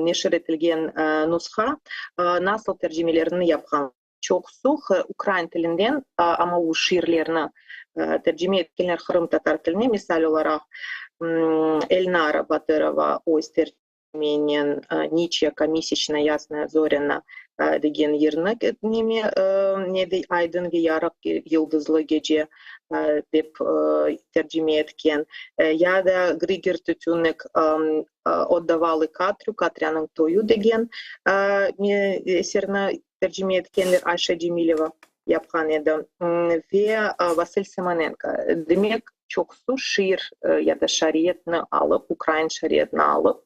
neşir etilgen nusha nasıl tercimelerini yapqan. Çoqusı ukrain tilinden, amma o şiirlerni tercime etkenler qırımtatar tiline, misal olaraq, Elnara Batırova öz tercimenen Niç yaka mesyaçna yasnaya zorâna degen yırnı neme ne dey Aydın ve yarıq yıldızlı gece dep tercime etken, ya da Grigor Tütünnik Otdavalı Katrü, Katrânıñ toyu degen eserni tercime etkenler Ayşe Cemileva yapqan edi ve Vasıl Sımonenko. Demek, çoqusı şiir ya da şariyetni alıp, ukrain şariyetni alıp,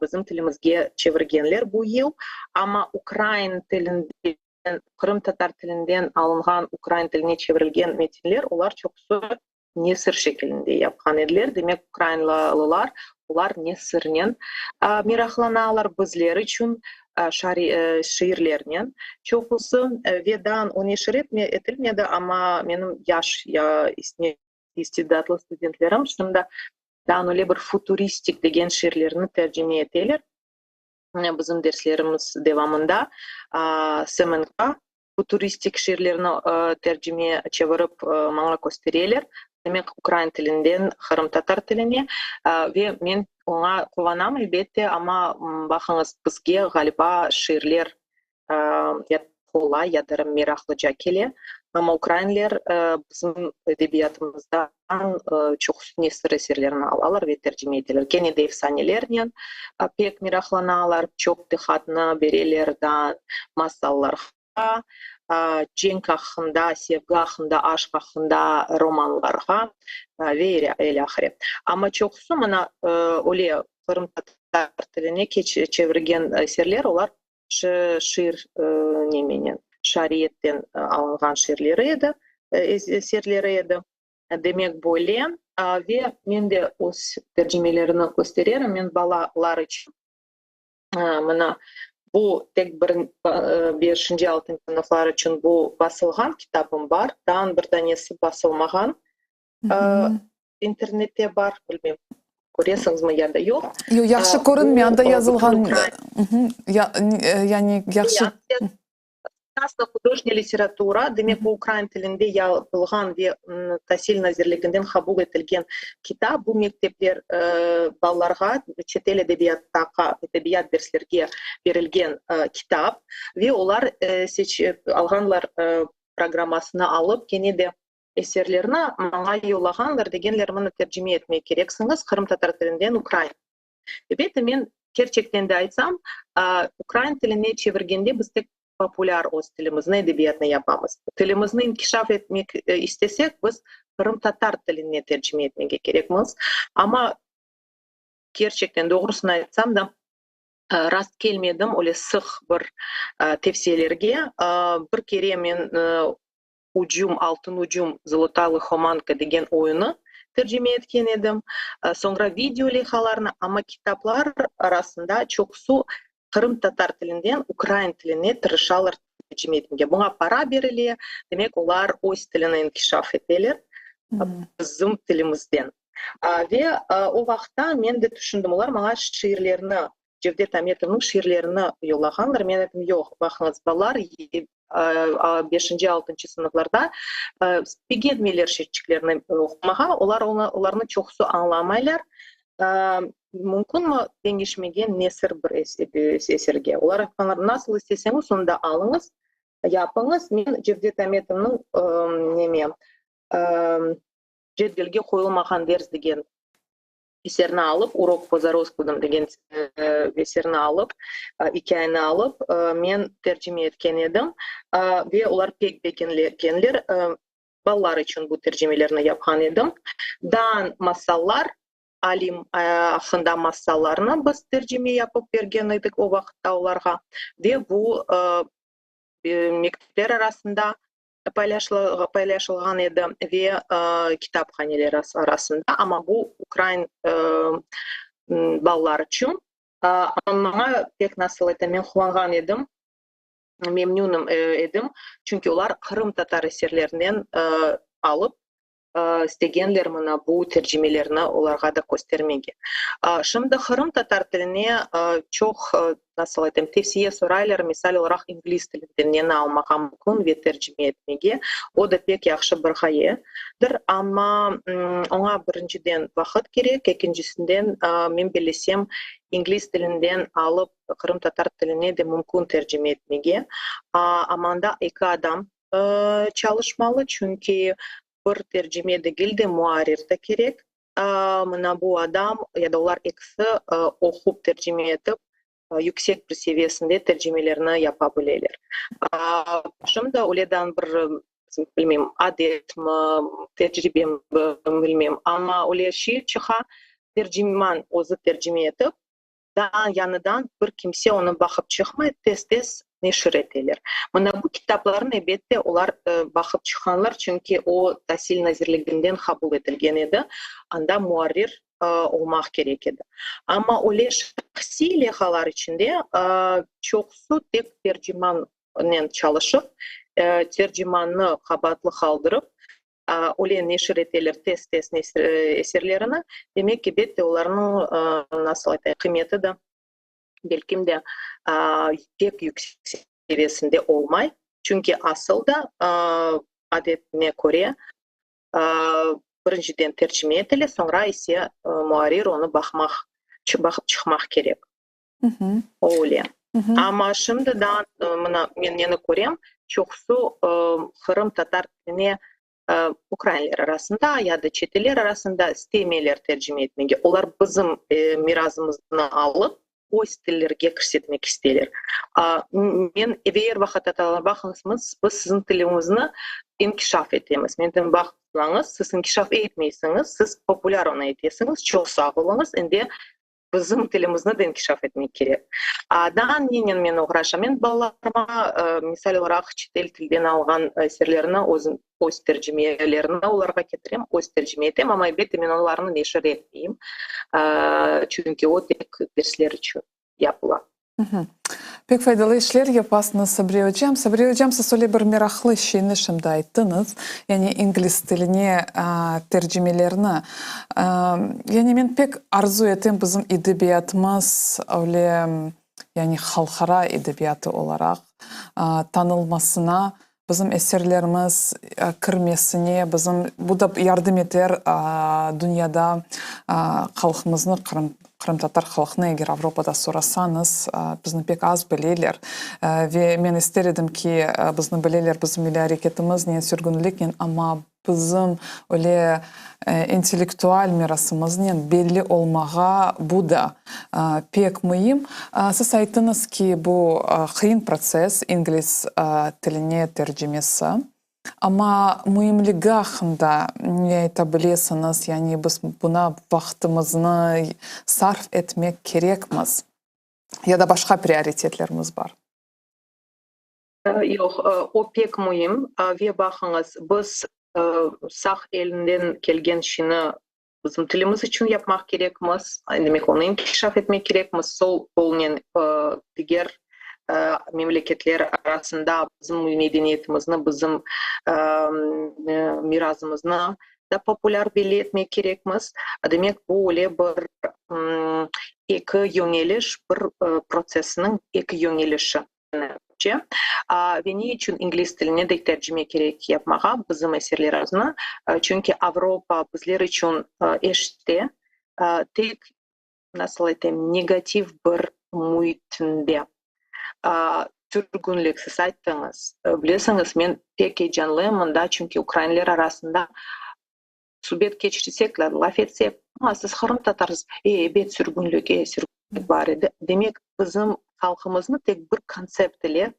bizim tilimizge çevirgenler bu yıl. Amma ukrain tilinden, qırımtatar tilinden alınğan ukrain tiline çevirilgen metinler, olar çoqusı nesir şekilinde yapqan ediler. Demek, ukrainlılar, olar nesirnen meraqlanalar, bizler içün şiirlernen çoqusı. Ve daa o neşir etilmedi, amma menim yaş istidatlı studentlerim şimdi daa öyle bir futuristik degen şiirlerni tercime eteler. Bizim derslerimiz devamında SMNK futuristik şiirlerni tercime çevirip maña köstereler, demek, ukrain tilinden qırımtatar tiline, ve men oña quvanam, elbette, amma, baqıñız, bizge, ğaliba, şiirler ya qolay, ya da meraqlıca kele, amma ukrainler bizim edebiyatımızdan çoqusı nesir eserlerini alalar ve tercime eteler. Kene de efsanelernen pek meraqlanalar, çoq diqqatnı bereler da masallarğa, cenk aqqında, sevgi aqqında, aşq aqqında romanlarğa ve ilâhre. Amma çoqusı mına öyle qırımtatar tiline çevirgen eserler, olar şiir nemenen, şariyetten alınğan şiirleri edi, eserleri edi. Demek, böyle. Ve men de öz tercimelerini köstererim. Men balalar içün mına bu tek bir beşinci, altıncı sınıflar içün bu basılğan kitabım bar. Daa bir danesi basılmağan. İnternette bar, bilmem, köresiñizmi ya da yoq. Yoq, yahşı körünmey, anda yazılğan, yani yahşı. Esaslı hudojnâ literatura, demek, bu ukrain tilinde yapılğan ve Tasil nazirliginden qabul etilgen kitap, bu mektepler balalarğa çetel edebiyattaqa, edebiyat derslerge berilgen kitap ve olar seçip alğanlar programmasına alıp, kene de eserlerni maña yollağanlar, degenler, mını tercime etmek kereksiñiz qırımtatar tilinden ukrain. Elbette, men kerçekten de aytsam, ukrain tiline çevirgende biz tek populâr öz tilimizni, edebiyatnı yapamız. Tilimizni inkişaf etmek istesek, biz qırımtatar tiline tercime etmege kerekmiz. Amma kerçekten, doğrusını aytsam da, rast kelmedim öyle sıq bir tevsiyelerge. Bir kere men Ücüm, Altın ücüm, Zolota lıhomanka degen oyunı tercime etken edim. Soñra video leyhalarnı, amma kitaplar arasında çoqusı qırımtatar tilinden ukrain tiline tırışalar tercime etmege. Buña para berile, demek, olar öz tilini inkişaf eteler bizim tilimizden. Ve o vaqıtta men de tüşündim, olar maña şiirlerni Cevdet Ametovnıñ şiirlerini yollağanlar. Men ayttım, yoq, baqıñız, balalar beşinci, altıncı sınıflarda begenmeyler şiirçiklerni oqumağa, olar onı, olarnı çoqusı añlamaylar. Mümkünmi deñişmege nesir bir eserge? Olar aytqanlar, nasıl isteseñiz, onı da alıñız, yapıñız. Men Cevdet Ametovnıñ neme, Cedvelge qoyulmağan ders degen eserni alıp, Urok po rozkladam degen eserni alıp, ikâyeni alıp, men tercime etken edim ve olar pek begengenler. Balalar içün bu tercimelerni yapqan edim. Daa masallar, Alim aqqında masallarnı biz tercime yapıp bergen edik o vaqıtta olarğa ve bu mektepler arasında paylaşılğan edi ve kitaphaneler arasında, amma bu ukrain balalar içün. Amma maña pek, nasıl aytam, men quvanğan edim, memnünim edim, çünki olar qırımtatar eserlerinden alıp istegenler mına bu tercimelerni olarğa da köstermege. Şimdi qırımtatar tiline çoq, nasıl aytayım, tevsiye soraylar, misal olaraq, ingliz tilinden neni almağa mümkün ve tercime etmege. O da pek yahşı bir ğayedir, amma oña birinciden vaqıt kerek, ekincisinden, men bellesem, ingliz tilinden alıp qırımtatar tiline de mümkün tercime etmege, amma anda eki adam çalışmalı, çünki bir tercime degil de, muarrir de kerek. Mına bu adam ya da olar ekisi oqup tercime etip, yüksek bir seviyesinde tercimelerni yapa bileler. Şimdi öyleden bir, bilmeyim, adetmi, tecribemi bilmeyim, amma öyle şey çıqa, terciman özü tercime etip, Daa yañıdan bir kimse onı baqıp çıqmay, tez-tez neşir eteler. Mına bu kitaplarnı, elbette, olar baqıp çıqqanlar, çünki o Tasil nazirliginden qabul etilgen edi, anda muarrir olmaq kerek edi. Amma öyle şahsiy leyhalar içinde çoqusı tek tercimannen çalışıp, tercimannı qabaatlı qaldırıp, Öyle neşir eteler tez-tez eserlerini, demek ki, elbette, olarnıñ, nasıl aytayıq, qıymeti de, belkim de, pek yüksek seviyesinde olmay. Çünki asıl da, adetine köre, birinciden tercime etile, soñra ise muarrir onı baqmaq, baqıp çıqmaq kerek. Öyle. Amma şimdi daa, mına, men neni körem, çoqusı qırımtatar tiline ukrainler arasında ya da çeteller arasında istemeyler tercime etmege. Olar bizim mirasımıznı alıp, öz tillerge kirsetmek isteyler. Men ve er vaqıt aytalar, baqıñız, biz siziñ tiliñizni inkişaf etemiz. Men deyim, baqsañız, siz inkişaf etmeysiñiz, siz populâr onı etesiñiz, çoq sağ oluñız, endi Bizim tilimizni de inkişaf etmek kerek. Daa nenen men oğraşam? Men balalarıma, misal olaraq, çetel tilden alğan eserlerni özüm, öz tercimelerini olarğa ketirem, öz tercime etem, amma, elbette, men olarnı neşir etmeyim, çünki o tek dersler içün yapıla. Pek faydalı işler yapasıñız, Sabriye ocam. Sabriye ocam, siz öyle bir meraqlı şeyni şimdi ayttıñız, yani ingliz tiline tercimelerni. Yani men pek arzu etem bizim edebiyatımız öyle, yani halqara edebiyatı olaraq tanılmasına, bizim eserlerimiz kirmesine, bizim, bu da yardım eter dünyada halqımıznı, qırım, qırımtatar halqını eger Avropada sorasañız, bizni pek az bileler. Ve men ister edim ki, bizni bileler bizim milliy areketimiznen, sürgünliknen, amma bizim öyle intellektual mirasımıznen belli olmağa bu da pek müim. Siz ayttıñız ki, bu qıyın protsess, ingliz tiline tercimesi. Amma müimligi aqqında ne ayta bilesiñiz? Yani biz buna vaqtımıznı sarf etmek kerekmiz ya da başqa prioritetlerimiz bar? Yoq, o pek müim. Ve baqıñız, biz sağ elinden kelgen şeyni bizim tilimiz içün yapmaq kerekmiz, demek, onı inkişaf etmek kerekmiz, sol qolnen diger memleketler arasında bizim medeniyetimizni, bizim mirasımıznı da populâr belli etmek kerekmiz. Demek, bu öyle bir eki yöñeliş, bir protsessniñ eki yöñelişi. Ve ne içün ingliz tiline de tercime kerek yapmağa bizim eserlerimizni? Çünki Avropa bizler içün eşite. Tek, nasıl aytayım, negativ bir müitinde. Sürgünlik, siz ayttıñız. Bilesiñiz, men pek eyecanlıyım mında, çünki ukrainler arasında subet keçirsek, laf etsek, a, siz qırımtatarsız, e, ebet, sürgünlik, e, sürgünlik bar edi. Demek, bizim halqımıznı tek bir kontsept ile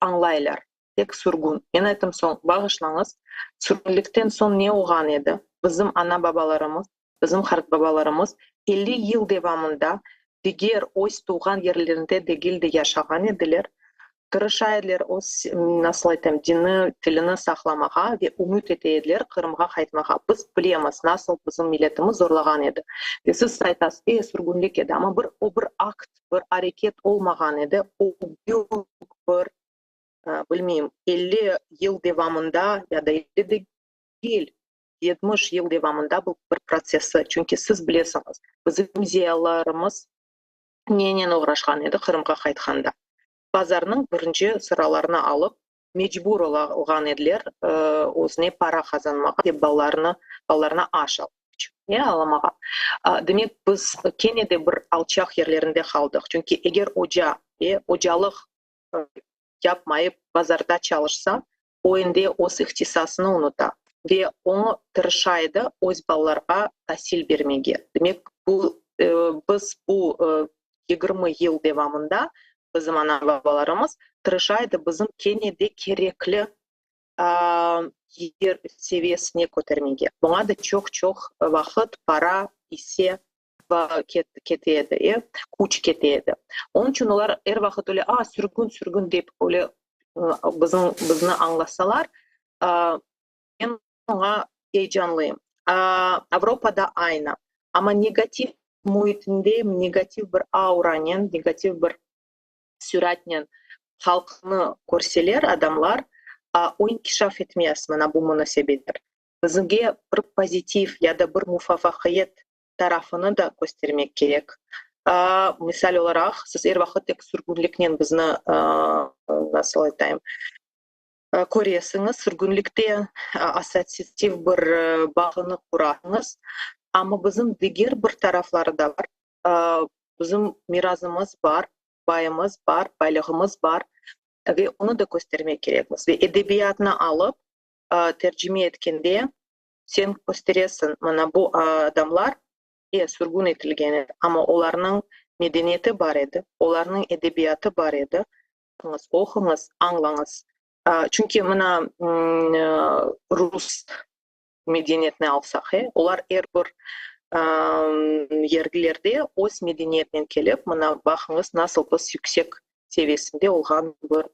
añlaylar, tek sürgün. Men ayttım soñ, bağışlañız, sürgünlikten soñ ne olğan edi? Bizim ana-babalarımız, bizim qartbabalarımız 50 yıl devamında diger öz tuvğan yerlerinde degil de yaşağan ediler, tırışa ediler öz, nasıl aytayım, dinni, tilini saqlamağa ve ümüt ete ediler Qırımğa qaytmağa. Biz bilemiz, nasıl bizim milletimiz zorlağan edi. Ve siz aytasız, e, sürgünlik edi, amma bir, o bir akt, bir areket olmağan edi, o büyük bir, bilmeyim, 50 yıl devamında ya da 50 degil, 70 yıl devamında bu bir protsessi. Çünki siz bilesiñiz, bizim ziyalılarımız nenen oğraşqan edi Qırımğa qaytqanda? Bazarnıñ birinci sıralarını alıp, mecbur olğan ediler özüne para qazanmağa ve balalarını, balalarına aş almaq içün, ne alamağa. Demek, biz kene de bir alçaq yerlerinde qaldıq. Çünki eger oca, ocalıq yapmayıp bazarda çalışsa, o endi öz ihtisasını unuta ve oñı tırışa edi öz balalarğa tasil bermege. Demek, bu, biz bu 20 yıl devamında bizim ana-babalarımız tırışa edi bizim kene de kerekli yer seviyesine kötermege. Buña da çoq-çoq vaqıt, para, isse kete edi, küç kete edi. Onıñ içün olar er vaqıt öyle, a, sürgün, sürgün dep öyle bizim, bizni añlasalar, men oña eyecanlıyım. Avropada aynı. Amma negativ müitinde, negativ bir auranen, negativ bir süratnen halqnı körseler adamlar, o inkişaf etmez, mına bu munasebetler. Bizge bir pozitiv ya da bir muvafaqiyet tarafını da köstermek kerek. Misal olaraq, siz er vaqıt tek sürgünliknen bizni, nasıl aytayım, köresiñiz, sürgünlikte assotsiativ bir bağını qurasıñız, amma bizim diger bir tarafları da bar. Bizim mirasımız bar, bayımız bar, baylığımız bar ve onı da köstermek kerekmiz. Ve edebiyatnı alıp, tercime etkende, sen kösteresiñ, mına bu adamlar, e, sürgün etilgen edi, amma olarnıñ medeniyeti bar edi, olarnıñ edebiyatı bar edi, oquñız, añlañız. Çünki mına rus medeniyetini alsaq, e, olar er bir yerlerde öz medeniyetinen kelip, mına baqıñız, nasıl biz yüksek seviyesinde olğan bir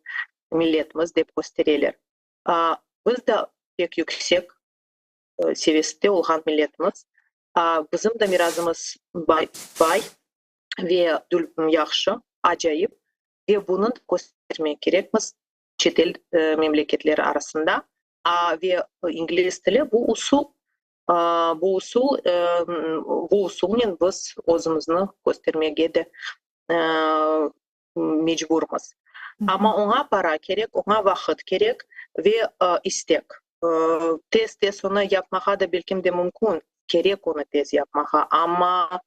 milletmiz dep köstereler. Biz de pek yüksek seviyesinde olğan milletmiz. Bizim de mirasımız bay, bay ve yahşı, acayip ve bunı köstermek kerekmiz çetel memleketleri arasında. Ve ingliz tili bu usul, bu usul, bu usulnen biz özümizni köstermege de mecburmız. Amma oña para kerek, oña vaqıt kerek ve istek. Tez-tez onı yapmağa da belkim de mümkün, kerek onı tez yapmağa, amma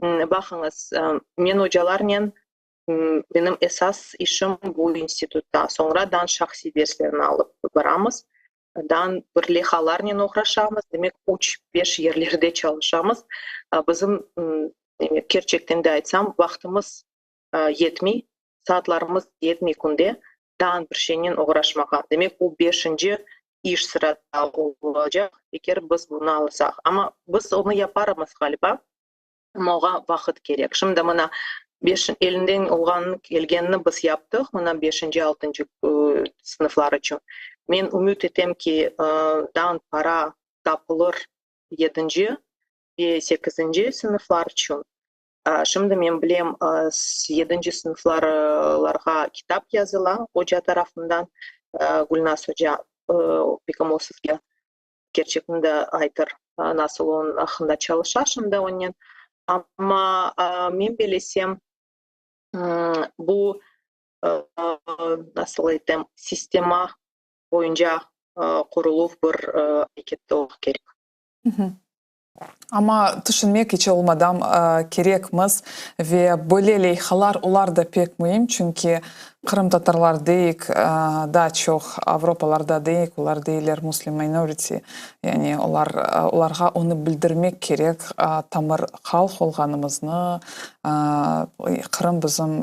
baqıñız, men ocalarnen, menim esas işim bu institutta, soñradan şahsiy derslerni alıp baramız, dan bir leyhalarnen oğraşamız, demek, üç, beş yerlerde çalışamız. Bizim, demek, kerçekten de aytsam, vaqtımız yetmey, saatlarımız yetmey künde dan bir şeynen oğraşmağa. Demek, bu beşinci iş sırada olacaq, eger biz bunı alsaq. Amma biz onı yaparmız, ğaliba, amma oña vaqıt kerek. Şimdi mına beş, elinden olğanını, kelgenini biz yaptıq, mına beşinci, altıncı sınıflar içün. Men ümüt etem ki, dan para tapılır yedinci ve sekizinci sınıflar içün. Şimdi men bilem, yedinci sınıflarğa kitap yazıla oca tarafından, Gülnaz oca, belkim o sizge kerçekni de aytır, nasıl onıñ aqqında çalışa şimdi onen. Amma men bilesem, bu, nasıl aytayım, sistema boyunca quruluv bir areket olmaq kerek. Amma tüşünmek iç olmadan kerekmiz ve böyle leyhalar, olar da pek müim, çünki qırımtatarlar deyik, daa çoq avropalarda deyik, olar deyler muslim minority, yani olar, olarğa onı bildirmek kerek, tamır halq olğanımıznı, Qırım bizim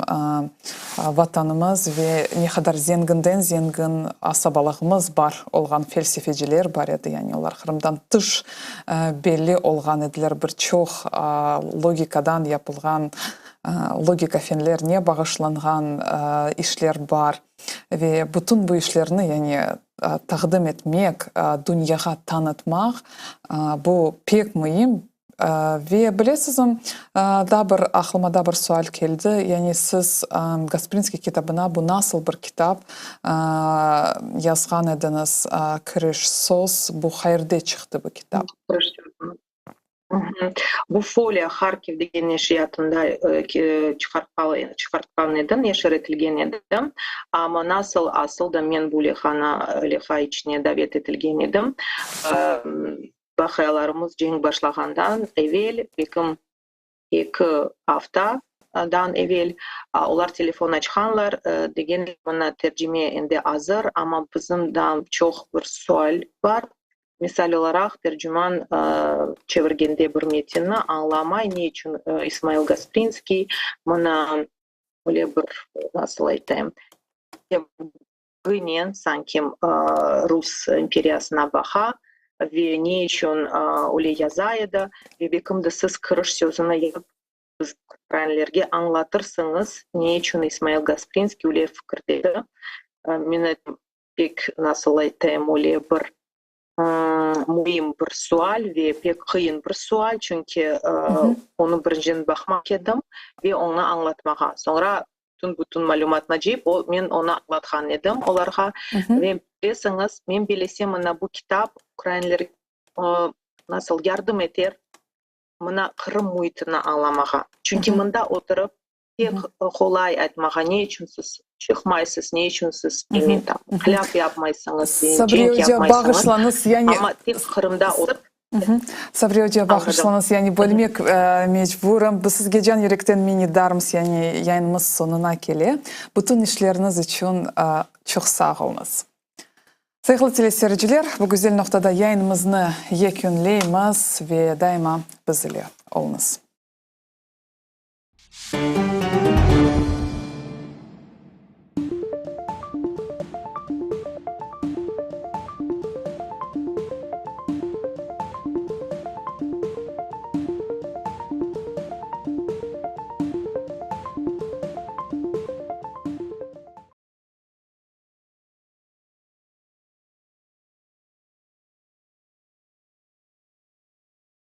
Vatanımız ve ne qadar zenginden zengin asabalığımız bar olğan felsefeciler bar edi, yani olar Qırımdan tış belli olğan ediler, bir çoq logikadan yapılğan, logika fenlerine bağışlanğan işler bar ve bütün bu işlerni yani taqdim etmek, dünyağa tanıtmaq, bu pek müim. Ve bilesizmi, daa bir aqlıma daa bir sual keldi, yani siz Gasprinskiy kitabına bu nasıl bir kitap yazğan ediñiz, kiriş söz, bu qayerde çıqtı bu kitap? Bu Foliya Harkiv degen neşriyatında çıqartqan edi, neşir etilgen edi. Amma nasıl asıl da men bu leyhanı, leyha içine davet etilgen edim. Vaqialarımız cenk başlağandan evel, belkim eki aftadan evel, olar telefon açqanlar, degenler, mına tercime endi azır, amma bizim daa çoq bir sual bar. Misal olaraq, tercüman çevirgende bir metinni añlamay, ne içün İsmail Gasprinskiy mına öyle bir, nasıl aytayım, Gınen, sanki, Rus imperiyasına baqa ve ne içün öyle yaza edi, ve belkim de siz kiriş sözüni yazıp, biz ukrainlerge añlatırsıñız, ne içün İsmail Gasprinskiy öyle fikirde edi. Men ayttım, pek, nasıl aytayım, öyle bir müim bir sual ve pek qıyın bir sual, çünki onı birinciden baqmaq edim ve oña añlatmağa. Soñra bütün bütün malümatnı cıyıp, o, men onı añlatqan edim olarğa. Ve bilesiñiz, men bilesem, mına bu kitap ukrainlerge nasıl yardım eter, mına Qırım müitini añlamağa. Çünki mında oturıp, pek qolay aytmağa, ne içün siz çıqmaysız, ne içün siz, bilmeyim, tam, inqilâp yapmaysıñız, Sabriye cenk oca, yapmaysıñız, bağışlañız, yani amma tek Qırımda oturıp. Sabriye oca, bağışlañız, yani bölmek mecburım. Biz sizge can yürekten minnetdarmız, yani yayınımız soñuna kele. Bütün işleriñiz içün çoq sağ oluñız. Sayğılı teleseyirciler, bu güzel noqtada yayınımıznı yekünleymiz ve daima biz ile oluñız.